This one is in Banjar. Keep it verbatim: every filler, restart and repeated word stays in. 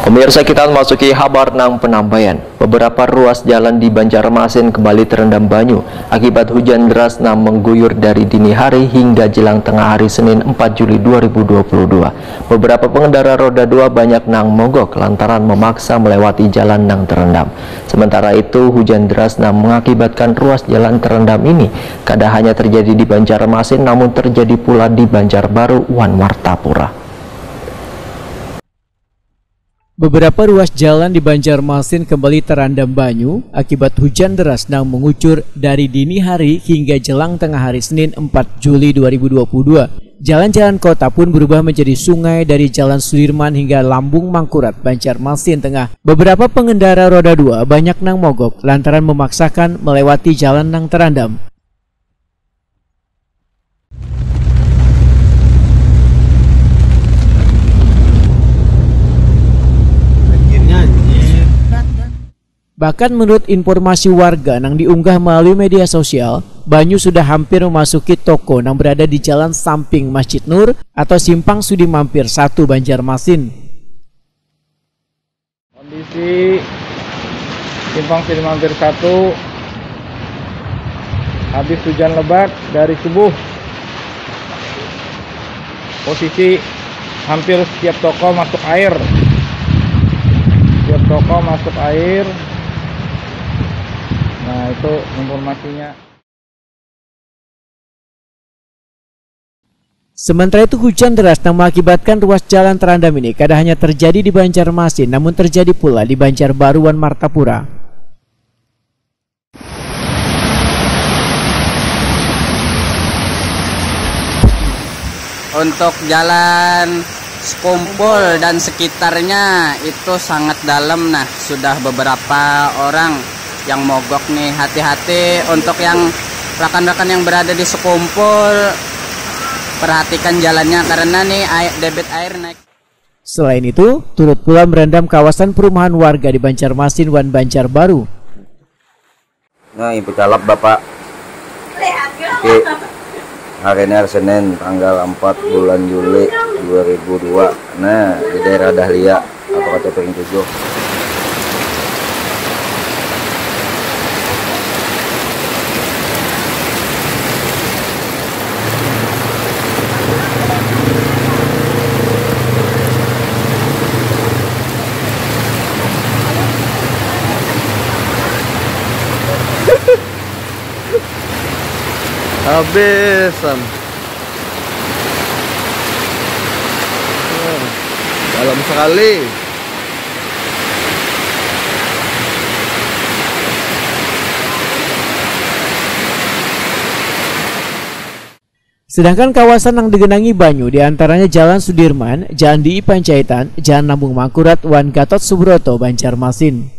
Pemirsa, kita masuki habar nang penambayan. Beberapa ruas jalan di Banjarmasin kembali terendam banyu akibat hujan deras nang mengguyur dari dini hari hingga jelang tengah hari Senin empat Juli dua ribu dua puluh dua. Beberapa pengendara roda dua banyak nang mogok lantaran memaksa melewati jalan nang terendam. Sementara itu, hujan deras nang mengakibatkan ruas jalan terendam ini kada hanya terjadi di Banjarmasin namun terjadi pula di Banjarbaru wan Martapura. Beberapa ruas jalan di Banjarmasin kembali terendam banyu akibat hujan deras nang mengucur dari dini hari hingga jelang tengah hari Senin empat Juli dua ribu dua puluh dua. Jalan-jalan kota pun berubah menjadi sungai dari Jalan Sudirman hingga Lambung Mangkurat, Banjarmasin Tengah. Beberapa pengendara roda dua banyak nang mogok lantaran memaksakan melewati jalan nang terendam. Bahkan menurut informasi warga nang diunggah melalui media sosial, banyu sudah hampir memasuki toko nang berada di jalan samping Masjid Nur atau Simpang Sudi Mampir satu Banjarmasin. Kondisi Simpang Sudi Mampir satu habis hujan lebat dari subuh. Posisi hampir setiap toko masuk air. Setiap toko masuk air. Nah, itu informasinya. Sementara itu, hujan deras yang mengakibatkan ruas jalan terendam ini kada hanya terjadi di Banjarmasin, namun terjadi pula di Banjarbaru wan Martapura. Untuk jalan Sekumpul dan sekitarnya itu sangat dalam. Nah, sudah beberapa orang yang mogok nih. Hati-hati untuk yang rakan-rakan yang berada di Sekumpul, perhatikan jalannya karena nih air, debit air naik. Selain itu, turut pula merendam kawasan perumahan warga di Banjarmasin wan Banjarbaru. Nah, ibu calap Bapak. Oke. Hari ini hari Senin tanggal empat bulan Juli dua ribu dua. Nah, di daerah Dahlia, apa kata Piring tujuh. Habisan. Wah, dalam sekali. Sedangkan kawasan yang digenangi banyu, di antaranya Jalan Sudirman, Jalan D I Panjaitan, Jalan Lambung Mangkurat, wan Gatot Subroto, Banjarmasin.